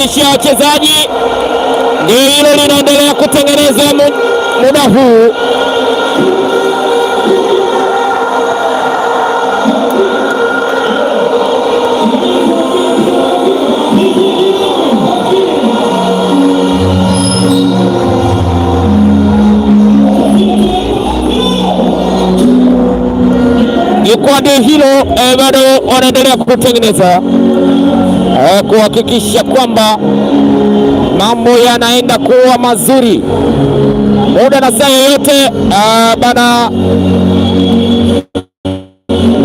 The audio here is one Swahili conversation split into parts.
Kutambulishia wachezaji ndio hilo linaendelea kutengenezwa muda huu. Jukwaa ndio hilo bado wanaendelea kutengeneza kuhakikisha kwamba mambo yanaenda kuwa mazuri muda na saa yoyote. Bana,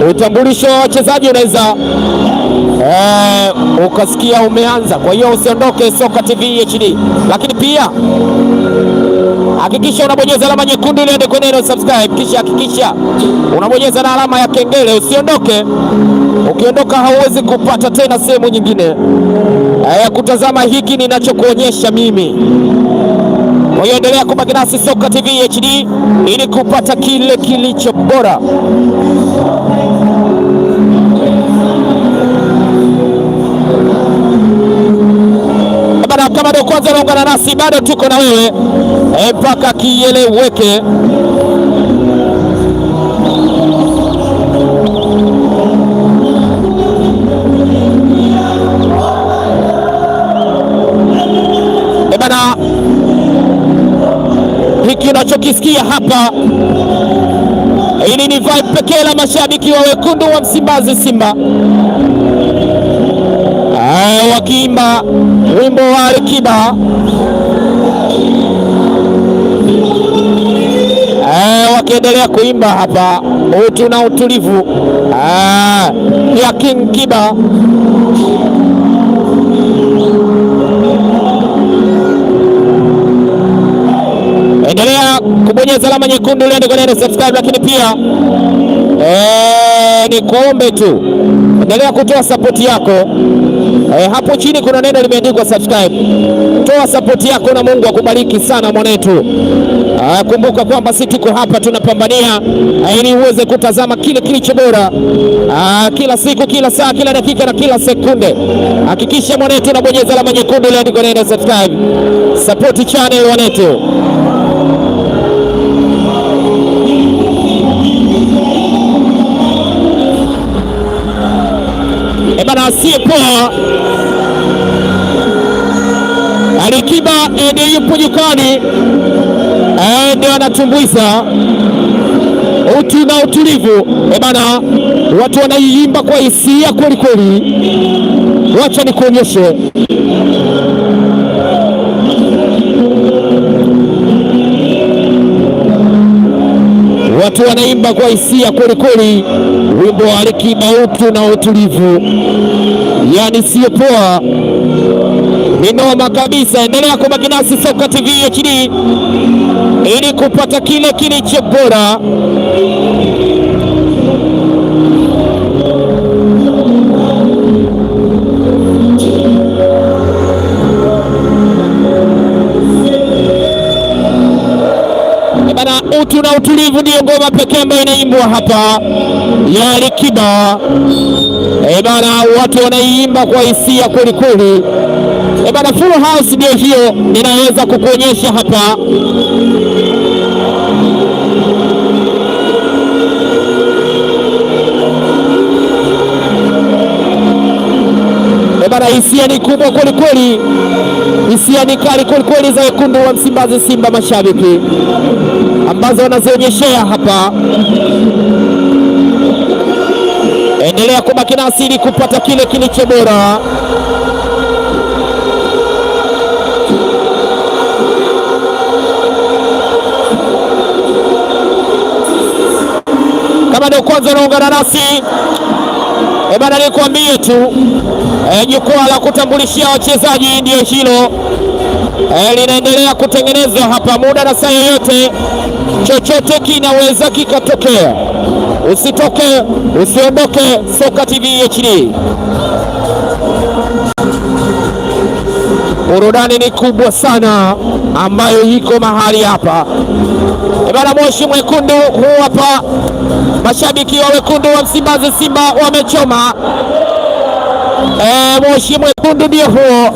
utambulisho wa wachezaji unaweza ukasikia umeanza. Kwa hiyo usiondoke, Soka TV HD, lakini pia hakikisha unabonyeza alama nyekundu iliyoandikwa neno subscribe, kisha hakikisha unabonyeza na alama ya kengele. Usiondoke, ukiondoka hauwezi kupata tena sehemu nyingine ya kutazama hiki ninachokuonyesha mimi. Kwa hiyo endelea kubaki nasi Soka TV HD ili kupata kile kilicho bora. Bana, kama ndio kwanza unaungana nasi, bado tuko na wewe mpaka kieleweke. Bana, hiki unachokisikia hapa, hili ni vibe pekee la mashabiki wa wekundu wa Msimbazi Simba wakiimba wimbo wa Alikiba wakiendelea kuimba hapa utu na utulivu ya King Kiba. Endelea kubonyeza alama nyekundu iliyoandikwa neno subscribe, lakini pia ni kuombe tu endelea kutoa sapoti yako. Hapo chini kuna neno limeandikwa subscribe. Toa sapoti yako na Mungu akubariki sana mwanetu. Kumbuka kwamba si tuko hapa tunapambania ili uweze kutazama kile kilicho bora kila siku, kila saa, kila dakika na kila sekunde. Hakikisha mwanetu unabonyeza alama nyekundu iliyoandikwa neno subscribe. Support channel mwanetu. Bana, asiye poa Alikiba ndiye yupo jukwani, ndio anatumbuiza utu na utulivu. Bana, watu wanaiimba kwa hisia kweli kweli. Wacha nikuonyeshe. Watu wanaimba kwa hisia kweli kweli, wimbo wa Alikiba utu na utulivu, yaani sio poa, ni noma kabisa. Endelea kubaki nasi Soka TV HD ili kupata kile kilicho bora. Bana, utu na utulivu ndiyo ngoma pekee ambayo inaimbwa hapa ya Alikiba. Bana, watu wanaiimba kwa hisia kweli kweli. Bana, full house ndio hiyo ninaweza kukuonyesha hapa. Bana, hisia ni kubwa kweli kweli, hisia ni kali kweli kweli za wekundu wa Msimbazi Simba mashabiki ambazo wanazionyeshea hapa. Endelea kubaki nasi ili kupata kile kilicho bora. Kama ndio kwanza unaungana nasi bana, nikwambie tu jukwaa la kutambulishia wachezaji ndio hilo linaendelea kutengenezwa hapa. Muda na saa yoyote, chochote kinaweza kikatokea. Usitoke, usiondoke. Soka TV HD, burudani ni kubwa sana ambayo iko mahali hapa. Bana, moshi mwekundu huu hapa, mashabiki wa wekundu wa Msimbazi Simba wamechoma. Moshi mwekundu ndio huo.